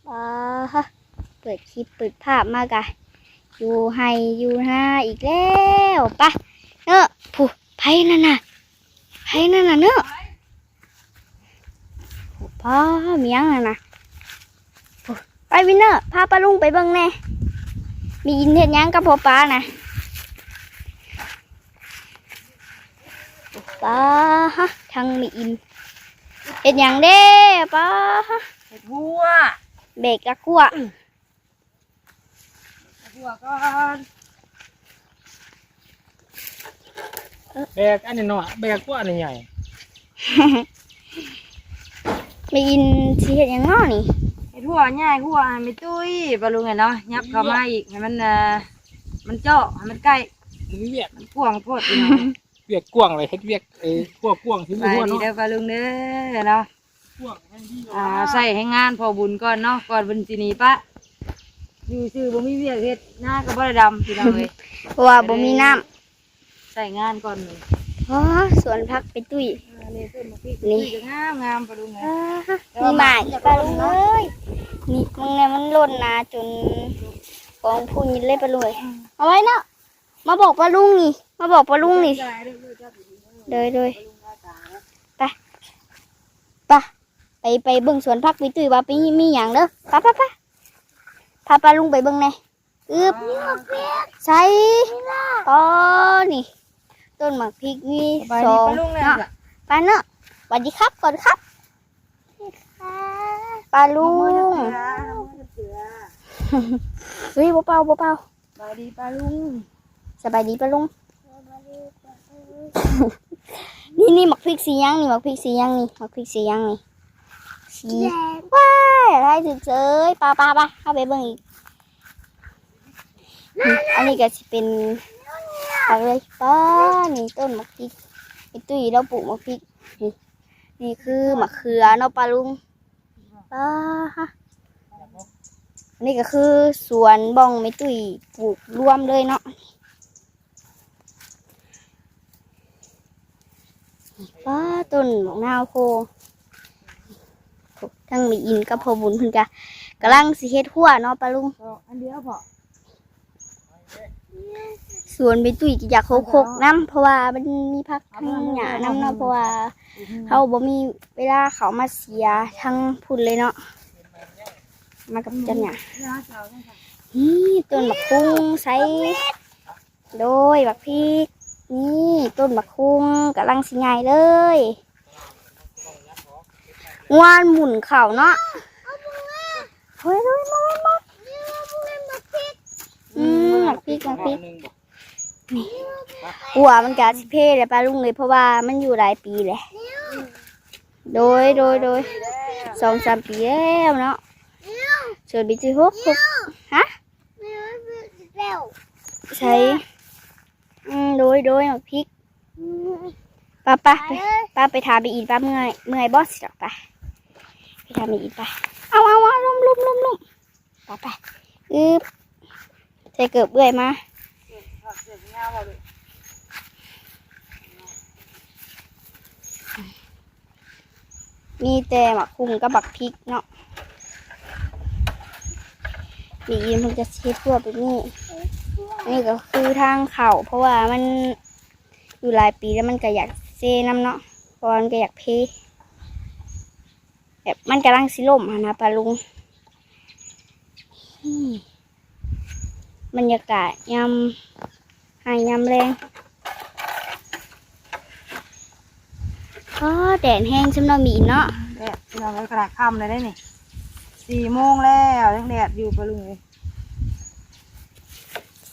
ປາ ເປີດຄລິບເປີດພາບມາກະ ຢູ່ໄຮ່ຢູ່ນາອີກແລ້ວ. ປະເນາະ ຜູ້ ໃຜນັ້ນນະ ໃຜນັ້ນນະເນາະ. ປາ ມີຫຍັງຫັ້ນນະ. ໄປວິນເນີ ພາປ້າລຸງໄປເບິ່ງແດ່ ມີອິນເຮັດຫຍັງກັບພໍ່ປານະ. ປາ ທັງມີອິນເຮັດຫຍັງເດ້. ປາ ເຮັດຫົວ ແບກກະກົວ ອືມ ຫົວກ່ອນ ແບກອັນນີ້ນ້ອຍ ແບກກວ່າອັນນີ້ໃຫຍ່. ແມ່ອິນຊິເຮັດຫຍັງເນາະນີ້? ເຮັດຫົວ ຍ້າຍຫົວໃຫ້ແມ່ຕຸ້ຍ ປ້າລຸງເອີຍເນາະ. ຫຍັບເຂົ້າມາອີກ ໃຫ້ມັນ ເອີ ມັນເຈາະ ໃຫ້ມັນໃກ້ ມີວຽກ ມັນກວ້າງໂພດພີ່ນ້ອງເອີຍ. ວຽກກວ້າງເລີຍ ເຮັດວຽກ ເອີ ຫົວກວ້າງຊິມີຫົວເນາະ. ສະບາຍດີເດີປ້າລຸງເດີເນາະ. ອ່າ ໃຊ້ແຮງງານພໍ່ບຸນກ່ອນເນາະ ກ່ອນເພິ່ນຊິໜີປະ. ຢູ່ຊື່ບໍ່ມີວຽກເຮັດ ນາກໍບໍ່ໄດ້ດຳ ພີ່ນ້ອງເອີຍ ເພາະວ່າບໍ່ມີນ້ຳ ໃຊ້ງານກ່ອນ. ອໍ ສວນຜັກໄປຕຸ້ຍ ອ່າ ນີ້ຕົ້ນໝາກພິກ ນີ້ ຕຸ້ຍກໍງາມໆ ປ້າລຸງເອີຍ. ມີໝາກອີກປ້າລຸງເອີຍ. ນີ້ເບິ່ງແດ່ ມັນຫຼົ່ນນາຈົນກອງພຸ້ນເລີຍປ້າລຸງເອີຍ. ອືມ ເອົາໄວ້ເນາະ ມາບອກປ້າລຸງນີ້ ມາບອກປ້າລຸງນີ້. ໂດຍ ໂດຍ ໄປ ໄປ ໄປ ໄປເບິ່ງສວນຜັກແມ່ຕຸ້ຍວ່າໄປມີຫຍັງເດີ. ໄປ ໄປ ໄປ ພາປ້າລຸງໄປເບິ່ງແດ່. ອຶບ ໃສ ອໍ ນີ້ ຕົ້ນໝາກພິກມີສອງເນາະ. ໄປເນາະ ສະບາຍດີຄັບກ່ອນຄັບ ປ້າລຸງ. ເຮີ້ຍ ບໍ່ເປົ່າ ບໍ່ເປົ່າ. ສະບາຍດີປ້າລຸງ ສະບາຍດີປ້າລຸງ. ນີ້ ນີ້ໝາກພິກສີຫຍັງນີ້? ໝາກພິກສີຫຍັງນີ້? ໝາກພິກສີຫຍັງນີ້? ສີແດງ. ວ້າຍ ລາຍຖືກເຊີຍ. ໄປ ໄປ ໄປ ເຮົາໄປເບິ່ງອີກ. ນີ້ ອັນນີ້ກໍຊິເປັນຜັກເລີຍ. ປ້າ ນີ້ຕົ້ນໝາກພິກ ໄອ້ຕຸ້ຍລາວປູກໝາກພິກ. ນີ້ ນີ້ຄືໝາກເຂືອເນາະປ້າລຸງ. ປ້າ ອັນນີ້ກໍຄືສວນບ່ອນແມ່ຕຸ້ຍປູກລວມເລີຍເນາະ. ປ້າ ຕົ້ນໝາກນາວໂພ ທັງແມ່ອິນກັບພໍ່ບຸນເພິ່ນກະກຳລັງຊິເຮັດຮົ້ວເນາະປ້າລຸງ. ອັນດຽວພໍ ສວນແມ່ຕຸ້ຍກໍຢາກຮົກໆນຳ ເພາະວ່າມັນມີຜັກທັງຫຍ້ານຳເນາະ ເພາະວ່າເຮົາບໍ່ມີເວລາເຂົ້າມາເສຍທາງພຸ້ນເລີຍເນາະ ມາກັບຈັນຫຍ້າ. ນີ້ ຕົ້ນໝາກຄຸງໃສ ໂດຍ ໝາກພິກ. ນີ້ ຕົ້ນໝາກຄຸງກຳລັງຊິໃຫຍ່ເລີຍ. ງວນໝູນເຂົ້າເນາະ. ໂອ້ຍ ໂອ້ຍ ມາ ມາ ມາ. ອືມ ໝາກພິກ ໝາກພິກ. ນີ້ ກົວມັນກະຊິເພແຫຼະປ້າລຸງເອີຍ ເພາະວ່າມັນຢູ່ຫຼາຍປີແຫຼະ. ໂດຍ ໂດຍ ໂດຍ ສອງສາມປີແລ້ວເນາະ. ສ່ວນປີທີ່ຫົກ ຫົກ ຮະ? ໃສ? ອືມ ໂດຍ ໂດຍ ໝາກພິກ. ອືມ ໄປ ໄປ ໄປ ໄປ ໄປຖາມແມ່ອິນ ໄປ ເມື່ອຍ ເມື່ອຍບໍ່ຊິດອກ ໄປ ໄປຖາມແມ່ອິນ ໄປ. ເອົາ ເອົາ ເອົາ ລົມ ລົມ ລົມ ລົມ ໄປ ໄປ ອຶບ ໃສ່ເກີບເອື້ອຍມາ. ມີແຕ່ໝາກຫຸ່ງກັບໝາກພິກເນາະ. ມີອີ່ເພິ່ນຈະເຮັດຄົວແບບນີ້. ນີ້ກໍຄືທາງເຂົ້າ ເພາະວ່າມັນຢູ່ຫຼາຍປີແລ້ວ ມັນກໍຢາກເຊນຳເນາະ ເພາະວ່າມັນກໍຢາກເພ ແບບມັນກຳລັງຊິລົ້ມຫັ້ນນະປ້າລຸງ. ນີ້ ບັນຍາກາດຍາມ ໃຫ້ຍາມແລງ. ອໍ ແດດແຮງຊຳເນາະມີເນາະ. ແດດ ພີ່ນ້ອງເອີຍ ຂະໜາດຄ່ຳແລ້ວເດ້ນີ້ ສີ່ໂມງແລ້ວ ຍັງແດດຢູ່ປ້າລຸງເອີຍ.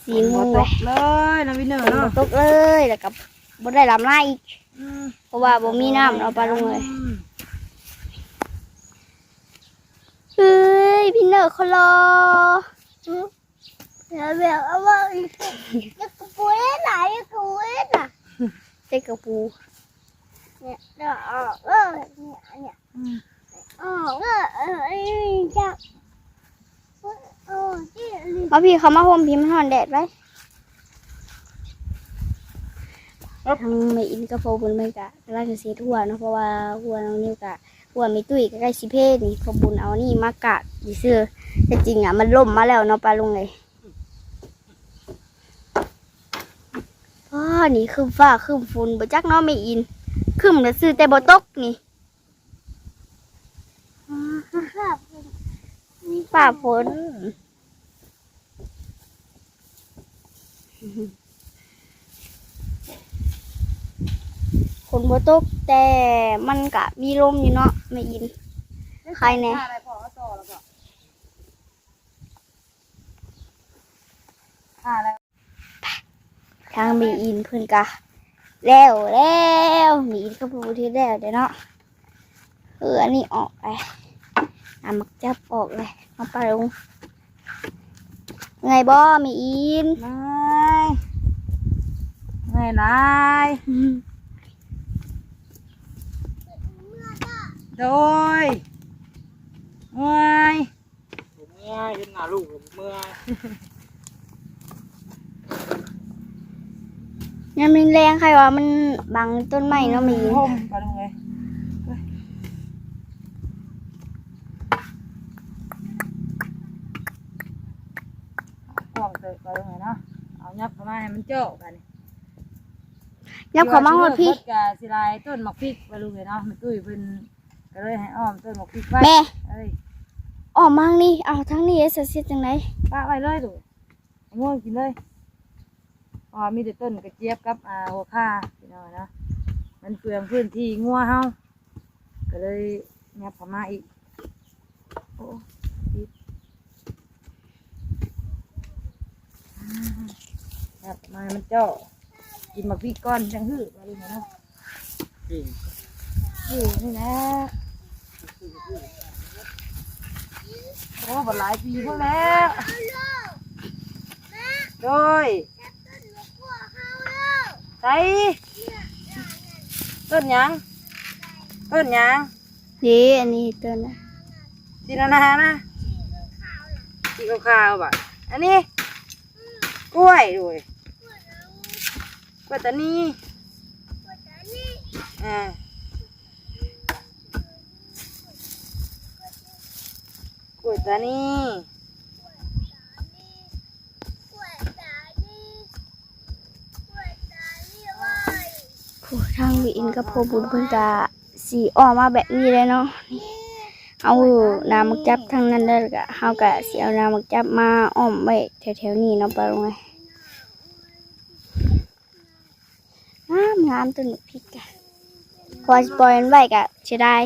ສີ່ໂມງ ຝົນບໍ່ຕົກເລີຍເນາະ ວິນເນີເນາະ. ຝົນບໍ່ຕົກເລີຍ ແລ້ວກໍບໍ່ໄດ້ລຳນາອີກ. ອືມ ເພາະວ່າບໍ່ມີນ້ຳເນາະປ້າລຸງເອີຍ. ອືມ ເອີຍ ວິນເນີຄົນຫຼໍ່. ອືມ ແລ້ວແບບເອົາວ່າອີກ ຢາກກະປູເດ້ນະ ຢາກກະປູເດ້ນະ ຢາກກະປູ ເນຍ ເນຍ ອອກເອີ ເນຍ ເນຍ ອືມ ອອກເອີ ເອີ ເອີ ຈັກ ເອີ ເອີ ມາພີ່ ເຂົ້າມາຮົ່ມພີ່ ມັນຮ້ອນແດດໄວ້. ທາງແມ່ອິນກັບພໍ່ບຸນເພິ່ນກະກຳລັງຊິເຮັດຮົ້ວເນາະ ເພາະວ່າຮົ້ວນ້ອງນິວກະ ວ່າແມ່ຕຸ້ຍກໍໃກ້ຊິເພນີ້ ພໍ່ບຸນເອົານີ້ມາກາດຊື່ໆ ແຕ່ຈິງອະມັນລົ້ມມາແລ້ວເນາະປ້າລຸງເອີຍ. ອໍ ນີ້ຄຶ້ມຟ້າຄຶ້ມຝົນບໍ່ຈັກເນາະແມ່ອິນ ຄຶ້ມຊື່ໆ ແຕ່ບໍ່ຕົກນີ້ ຟ້າຝົນ. ຝົນບໍ່ຕົກ ແຕ່ມັນກະມີລົມຢູ່ເນາະແມ່ອິນ ໄຄແດ່. ທາງແມ່ອິນເພິ່ນກະແລ້ວແລ້ວ ແມ່ອິນກໍບໍ່ໄດ້ແລ້ວເດ້ເນາະ. ເອີ ອັນນີ້ອອກໄປ ນ້ຳໝາກຈັບອອກເລີຍ ເອົາໄປລົງ. ເມື່ອຍບໍ່ແມ່ອິນ? ເມື່ອຍ ເມື່ອຍຫຼາຍ. ໂດຍ ເມື່ອຍ. ເມື່ອຍ ເຫັນໜ້າລູກເມື່ອຍ. ຍາມແລງໆ ໃຄວ່າມັນບັງຕົ້ນໄມ້ເນາະແມ່ຍິງ. ກວ້າງເຕີບ ປາລຸງເອີຍເນາະ. ເອົາຫຍັບເຂົ້າມາໃຫ້ມັນເຈາະບາດນີ້ ຫຍັບເຂົ້າມາຮອດພີ້. ກະຊິຫຼາຍຕົ້ນໝາກພິກ ປາລຸງເອີຍເນາະ. ແມ່ຕຸ້ຍເພິ່ນ ກໍເລີຍໃຫ້ອ້ອມຕົ້ນໝາກພິກໄວ້. ແມ່ ເອີຍ ອ້ອມມາທາງນີ້ ເອົາທາງນີ້ເຮັດ ເຮັດຈັ່ງໃດ? ປະໄວ້ເລີຍລູກ ໃຫ້ງົວກິນເລີຍ. ເພາະວ່າມີແຕ່ຕົ້ນກະຈຽບກັບ ອ່າ ຫົວຂ່າ ພີ່ນ້ອງເນາະ ມັນເປືອງພື້ນທີ່ງົວເຮົາ ກໍເລີຍຫຍັບເຂົ້າມາອີກ. ໂອ້ ຕິດ ອ່າ ຫຍັບມາໃຫ້ມັນເຈາະ ກິນໝາກພິກກ່ອນຈັ່ງຮື ວ່າເລີຍເນາະ. ນີ້ແຫຼະ ໂອ້ ບັກຫຼາຍປີພຸ້ນແລ້ວ. ໂດຍ ໃສ ຕົ້ນຫຍັງ? ຕົ້ນຫຍັງ? ເດ້ ອັນນີ້ຕົ້ນນະ ສີນານານະ ສີຂາວໆ ບາດ ອັນນີ້ ກ້ວຍ ໂດຍ ກ້ວຍຕານີ ອ່າ ກ້ວຍຕານີ. ໂອ້ ທາງແມ່ອິນກັບພໍ່ບຸນເພິ່ນກະຊິອ້ອມມາແບບນີ້ແຫຼະເນາະ. ເອົານ້ຳໝາກຈັບທາງນັ້ນ ແລ້ວກະເຮົາກະຊິເອົານ້ຳໝາກຈັບມາອ້ອມໄວ້ແຖວໆນີ້ເນາະ ປາລຸງເອີຍ. ງາມໆ ຕົ້ນໝາກພິກກະ ເພາະວ່າຊິປ່ອຍມັນໄວ້ກະເສຍດາຍ.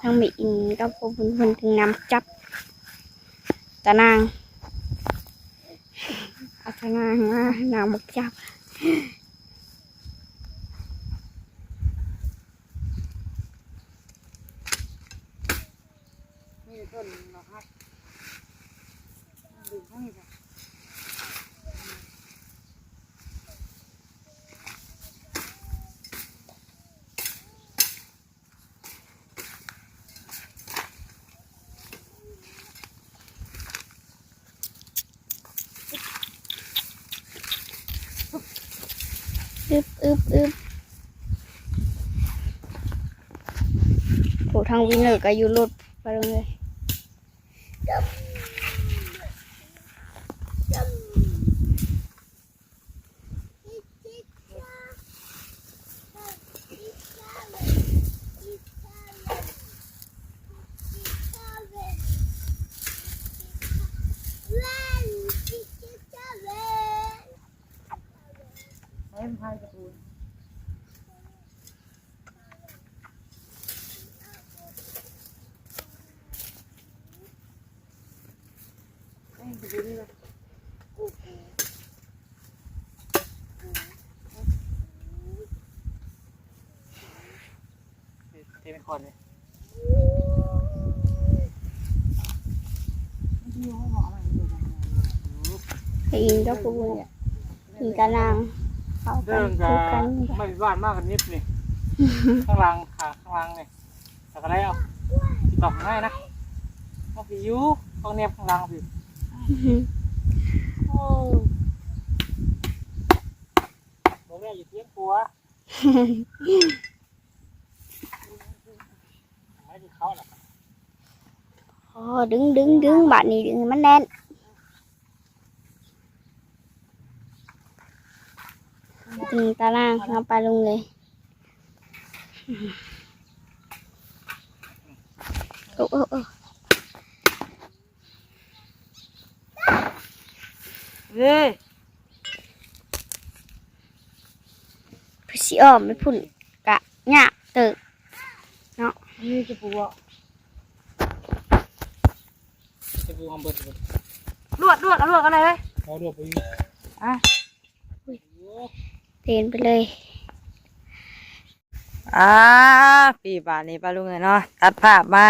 ທາງແມ່ອິນກັບພໍ່ບຸນເພິ່ນຈຶ່ງນຳຈັບຕານາງ ເອົາຕານາງມານຳບັກຈັບ. ອຶບ ອຶບ ອຶບ ໂອ້ ທາງວິນເນີກໍຢູ່ລົດໄປເລີຍ. ໄປອີກດອກ ຜູ້ບຸນ ອີກກະນາງ ເຂົ້າກັນ ເດີນ ຄືກັນ ມາບ້ານມາກັນນິບນີ້ ຂ້າງຫຼັງ ຂາຂ້າງຫຼັງນີ້ ແລ້ວກໍແລ້ວ ຊິຕ້ອງງ່າຍນະ ມັນຊິຢູ່ ຕ້ອງແນບຂ້າງຫຼັງພີ້. ໂອ້ ບໍ່ແມ່ນຢູ່ທຽງຂົວ. ອໍ ດຶງ ດຶງ ດຶງ ບາດນີ້ດຶງໃຫ້ມັນແໜ້ນ ດຶງຕາລ່າງເອົາປາລຸງເລີຍ ໂອ້ ໂອ້ ໂອ້. ເອີ ເພິ່ນຊິອ້ອມໄປພຸ້ນກະຍາກເຕີບເນາະ ມີຕະປູບໍ່? ຕະປູເຮົາເບິດ ລວດ ລວດ ເອົາລວດກັນເລີຍ ເອົາລວດໄປຢູ່ ອ່ະ ເປັນໄປເລີຍ ອ່າ ປີບາດນີ້ປ້າລຸງເອີຍເນາະ ຕັດພາບມາ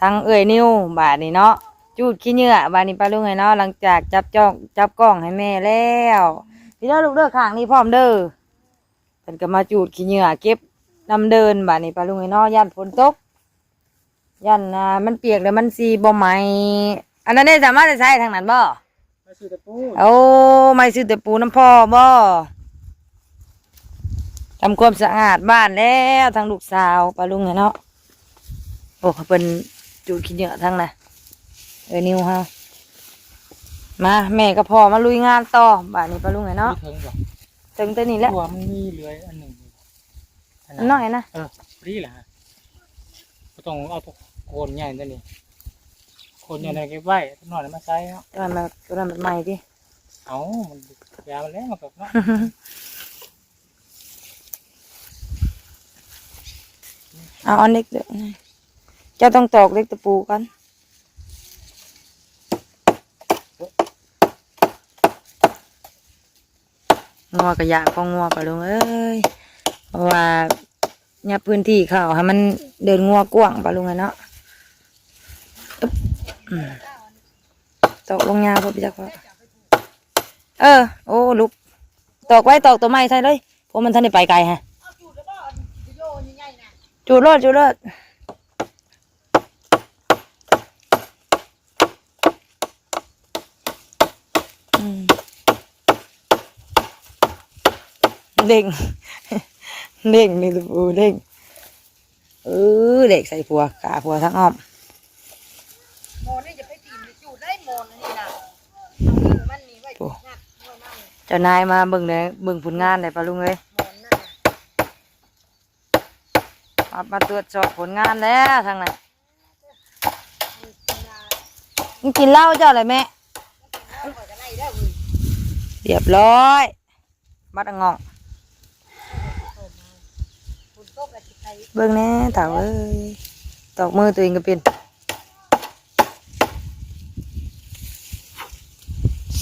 ທາງເອື້ອຍນິວບາດນີ້ເນາະ ຈູດຂີ້ເຫຍື້ອບາດນີ້ປ້າລຸງເອີຍເນາະ ຫຼັງຈາກຈັບຈ້ອງ ຈັບກ້ອງໃຫ້ແມ່ແລ້ວ ພີ່ເດີລູກເດີ ຂ້າງນີ້ພ້ອມເດີ ເພິ່ນກໍມາຈູດຂີ້ເຫຍື້ອເກັບນຳເດີ່ນບາດນີ້ປ້າລຸງເອີຍເນາະ ຢ້ານຝົນຕົກ ຢ້ານ ອ່າ ມັນປຽກແລ້ວມັນຊິບໍ່ໄໝ້ ອັນນັ້ນເດ້ ສາມາດໄດ້ໃຊ້ທາງນັ້ນບໍ່? ມາຊື້ຕະປູ ໂອ້ ມາຊື້ຕະປູນຳພໍ່ບໍ່? ທຳຄວາມສະອາດບ້ານແລ້ວ ທັງລູກສາວປ້າລຸງເນາະ ໂອ້ ເພິ່ນຈູດຂີ້ເຫຍື້ອທັງນະ ເອີ ນິວເຮົາ ມາ ແມ່ກັບພໍ່ມາລຸຍງານຕໍ່ ບາດນີ້ປ້າລຸງເນາະ ມີເຖິງບໍ່? ເຖິງແຕ່ນີ້ແຫຼະ ຕົວະ ມັນມີເຫຼືອອັນໜຶ່ງ ອັນນັ້ນ ອັນນ້ອຍນະ ເອີ ພໍດີລະ ບໍ່ຕ້ອງເອົາໂຄນໃຫຍ່ຕົວນີ້ ໂຄນໃຫຍ່ນັ້ນເກັບໄວ້ ໂຄນນ້ອຍມາໃສ່ເນາະ ຕົວນັ້ນມັນ ຕົວນັ້ນມັນໃໝ່ຕິ ເອົາ ມັນ ຢາມັນແລ້ວມັນກໍເນາະ ເອົາອັນເລັກເດີ ເຈົ້າຕ້ອງຕອກເຫຼັກຕະປູກ່ອນ. ງົວກະຢາກຂອງງົວປະລຸງເອີຍ ເພາະວ່າຍັບພື້ນທີ່ເຂົາໃຫ້ມັນເດີ່ນງົວກວ້າງປະລຸງເອີຍເນາະ. ອືມ ຕອກລົງຍາວໂພດ ໄປຈັກພໍ້ ເອີ ໂອ້ ລຸກ ຕອກໄວ້ ຕອກໂຕໃໝ່ໃສ່ເລີຍ ເພາະມັນທັນໄດ້ໄປໄກຮະ ຈູດໂລດ ຈູດໂລດ. ອືມ ເລັ່ງ ເລັ່ງນີ້ ເລັ່ງ ເອີ ເຫຼັກໃສ່ຜົວ ຂ້າຜົວທາງອ້ອມ ໝໍນີ້ຈະໄປຕີນໄປຈູດໄດ້ໝໍນີ້ນະ ເອົາມືມັນນີ້ໄວ້ ໂອ້ งัດ ເຈົ້ານາຍມາເບິ່ງແດ່ ເບິ່ງຜົນງານແດ່ປະລຸງເອີຍ ໝໍນັ້ນນະ. ມາ ມາຕວດສອບຜົນງານແລ້ວທາງນັ້ນ ມັນກິນເຫຼົ້າເຈົ້າແຫຼະແມ່ ຮຽບຮ້ອຍ ບັດອະງອງ ເບິ່ງແດ່ເຖົ້າເອີຍ ຕອກມືຕົວເອງກໍເປັນ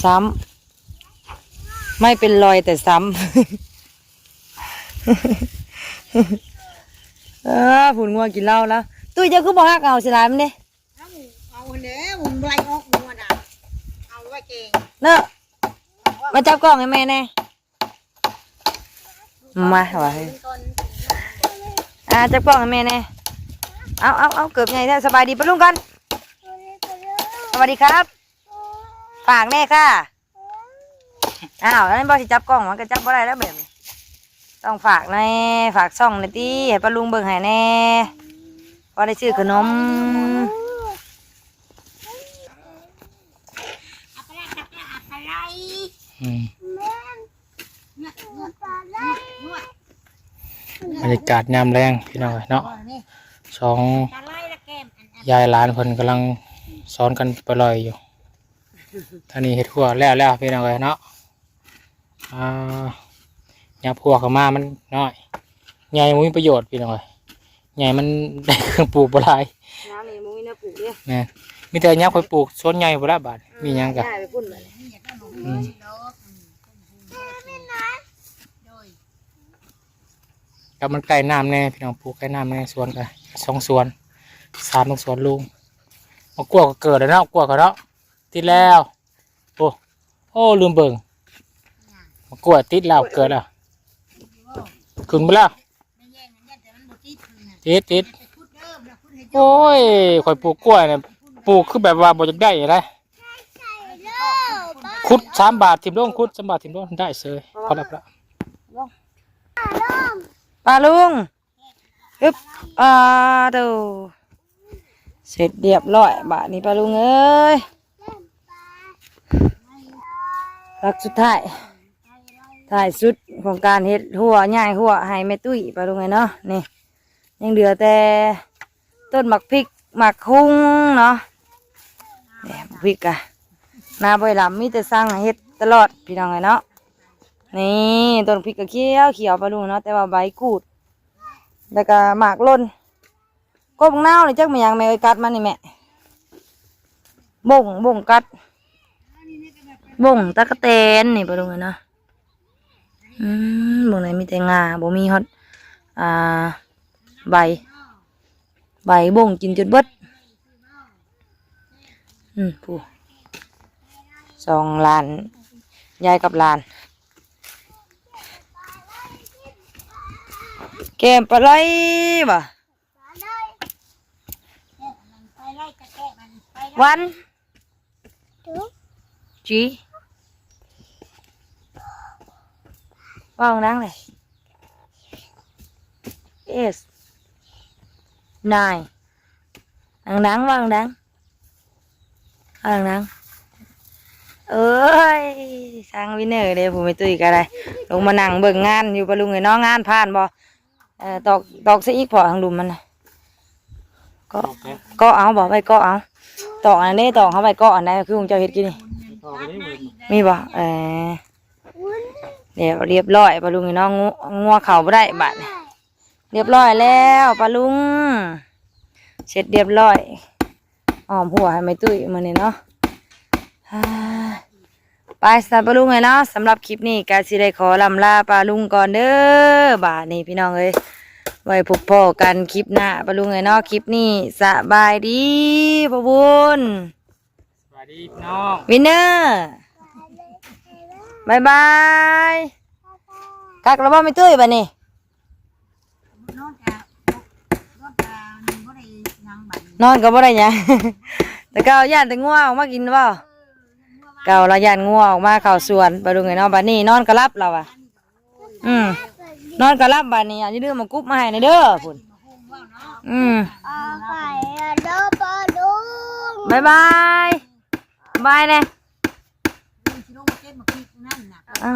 ຊ້ຳ ໄມ້ເປັນລອຍແຕ່ຊ້ຳ ເອີ ພຸ້ນງົວກິນເຫຼົ້າລະ ຕຸ້ຍ ເຈົ້າຄືບໍ່ຮັກເອົາຊິຫຼາຍມັນເດ້ ເອົາ ເອົາຫັ້ນແຫຼະ ບໍ່ໄລ່ອອກງົວນະ ເອົາໄວ້ເກງເນາະ ມາຈັບກ້ອງໃຫ້ແມ່ແດ່ ມາວ່າ ອ່າ ຈັບກ້ອງໃຫ້ແມ່ແດ່ ເອົາ ເອົາ ເອົາ ເກີບໃຫຍ່ແທ້ ສະບາຍດີປະລຸງກ່ອນ ສະບາຍດີຄັບ ຝາກແດ່ຄ່ະ. ອ້າວ ອັນນັ້ນບໍ່ ຊິຈັບກ້ອງ ມັນກໍຈັບບໍ່ໄດ້ແລ້ວແບບນີ້ ຕ້ອງຝາກແດ່ ຝາກຊ່ອງແດ່ຕິ ໃຫ້ປ້າລຸງເບິ່ງໃຫ້ແດ່ ພໍໄດ້ຊື້ຂະໜົມ ອືມ ບັນຍາກາດຍາມແລງພີ່ນ້ອງເອີຍເນາະ ສອງຍາຍຫຼານເພິ່ນກຳລັງສອນກັນປະລ່ອຍຢູ່. ທາງນີ້ເຮັດຄົວແລ້ວແລ້ວພີ່ນ້ອງເອີຍເນາະ ອ່າ ຫຍັບຄົວເຂົ້າມາມັນນ້ອຍ ໃຫຍ່ບໍ່ມີປະໂຫຍດພີ່ນ້ອງເອີຍ ໃຫຍ່ມັນໄດ້ເຄື່ອງປູກບໍ່ຫຼາຍ ນ້ຳນີ້ບໍ່ມີແນວປູກເດ້ ແມ່ນ ມີແຕ່ຫຍັບໄປປູກສວນໃຫຍ່ພຸ້ນລະບາດ ເອີ ມີຫຍັງກະ ຍ້າຍໄປພຸ້ນບາດນີ້ ອືມ ໂດຍ ກັບມັນໃກ້ນ້ຳແດ່ພີ່ນ້ອງ ປູກໃກ້ນ້ຳແດ່ ສວນກະສອງສວນ ສາມສວນລຸງ ໝາກກ້ວຍກໍເກີດແລ້ວເນາະ ໝາກກ້ວຍກໍເນາະ ຕິດແລ້ວ ໂອ້ ໂອ້ ລືມເບິ່ງ ໝາກກ້ວຍຕິດແລ້ວ ເກີດແລ້ວ ຂຶ້ນມາແລ້ວ ຕິດ ຕິດ ໂອ້ຍ ຂ້ອຍປູກກ້ວຍນີ້ ປູກຄືແບບວ່າບໍ່ຢາກໄດ້ນະ ຂຸດສາມບາດຖິ້ມລົງ ຂຸດສາມບາດຖິ້ມລົງ ໄດ້ເສີຍ ພໍແລ້ວ ພໍແລ້ວ. ປ້າລຸງ ອຶບ ອາ ໂຕ ເສັດລຽບຮ້ອຍບາດນີ້ປ້າລຸງເອີຍ. ຫຼັກສຸດທ້າຍ ທ້າຍສຸດຂອງການເຮັດຮົ້ວ ຍ້າຍຮົ້ວໃຫ້ແມ່ຕຸ້ຍປ້າລຸງເອີຍເນາະ. ນີ້ ຍັງເຫຼືອແຕ່ຕົ້ນໝາກພິກໝາກຫຸ່ງເນາະ. ນີ້ໝາກພິກກະນາບໍ່ຫຼາຍ ມີແຕ່ສັ່ງໃຫ້ເຮັດຕະຫຼອດພີ່ນ້ອງເອີຍເນາະ. ນີ້ຕົ້ນພິກກະຂຽວຂຽວປ້າລຸງເນາະ ແຕ່ວ່າໃບກູດ ແລ້ວກະໝາກຫຼົ່ນ. ກົບບັກນາວນີ້ຈັກແມ່ນຫຍັງແມ່ເອີຍ ກັດມັນນີ້ແມ່ ບົ້ງ ບົ້ງກັດ ບົ້ງຕະກະແຕນນີ້ປ້າລຸງເອີຍເນາະ. ອືມ ເບິ່ງແດ່ ມີແຕ່ງ່າ ບໍ່ມີຮອດ ອ່າ ໃບ ໃບບົ້ງກິນຈົນເບິດ. ອືມ ຜູ້ ສອງຫຼານ ຍາຍກັບຫຼານ ແກ້ມປາໄຫຼບໍ່? ວັນ ຈີ ເວົ້າດັງເລີຍ ເອສ ນາຍ ດັງໆ ເວົ້າດັງໆ ເວົ້າດັງໆ. ເອີຍ ຊ່າງວິນເນີເດ້ ຜູ້ແມ່ຕຸ້ຍກໍໄດ້ ລົງມານັ່ງເບິ່ງງານຢູ່ປ້າລຸງເອີຍເນາະ. ງານຜ່ານບໍ່? ເອີ ຕອກ ຕອກຊະອີກ ເພາະທາງລຸ່ມມັນນະ ເກາະ ເກາະເອົາບໍ່? ໄວ້ເກາະເອົາ ຕອກອັນນັ້ນເດ້ ຕອກເຮົາໄວ້ເກາະອັນໃດ ຄືຂອງເຈົ້າເຮັດກີ້ນີ້ ມີບໍ່? ເອີ ແລ້ວ ລຽບຮ້ອຍປ້າລຸງເນາະ. ງົວ ງົວເຂົ້າບໍ່ໄດ້ບາດນີ້ ລຽບຮ້ອຍແລ້ວປ້າລຸງ ເສັດລຽບຮ້ອຍ ອ້ອມຮົ້ວໃຫ້ແມ່ຕຸ້ຍມື້ນີ້ເນາະ. ອ່າ ໄປ ຊັ້ນປ້າລຸງເອີຍເນາະ ສຳລັບຄລິບນີ້ກໍຊິໄດ້ຂໍລ່ຳລາປ້າລຸງກ່ອນເດີ. ບາດນີ້ພີ່ນ້ອງເອີຍ ໄວ້ພົບພໍ້ກັນຄລິບໜ້າປ້າລຸງເອີຍເນາະ. ຄລິບນີ້ສະບາຍດີພໍ່ບຸນ ສະບາຍດີພີ່ນ້ອງ ວິນເນີ ບາຍບາຍ. ຄັກແລ້ວບໍ່ແມ່ຕຸ້ຍບາດນີ້? ນອນກະ ນອນກະບໍ່ໄດ້ຫຍັງບາດນີ້ ນອນກໍບໍ່ໄດ້ຫຍັງ ແຕ່ເກົ່າຢ້ານແຕ່ງົວອອກມາກິນບໍ່? ເອີ ເກົ່າລາວຢ້ານງົວອອກມາເຂົ້າສວນປ້າລຸງເອີຍເນາະ. ບາດນີ້ນອນກໍຫຼັບລາວວ່າ ອືມ ນອນກໍຫຼັບບາດນີ້. ຢ່າລືມເອົາກຸບມາໃຫ້ແດ່ເດີພຸ້ນ. ອືມ ບາຍບາຍ ບາຍແດ່. ເອີ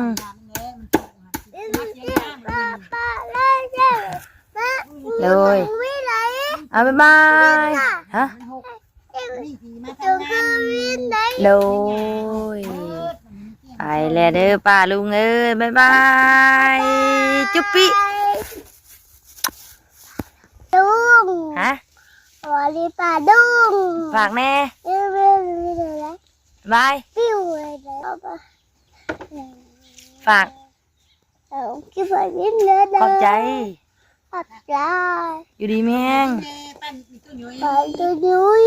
ໂດຍ ເອົາ ບາຍບາຍ ຮະ ໂດຍ ໄປແລ້ວເດີປ້າລຸງເອີຍ ບາຍບາຍ ຈຸບປິ ລຸງ ຮະ ສະບາຍດີປ້າລຸງ ຝາກແດ່ ບາຍ ຝາກ ຂອບໃຈ ຂອບໃຈ ຢູ່ດີມີແຮງ ປ້າຕຸ້ຍ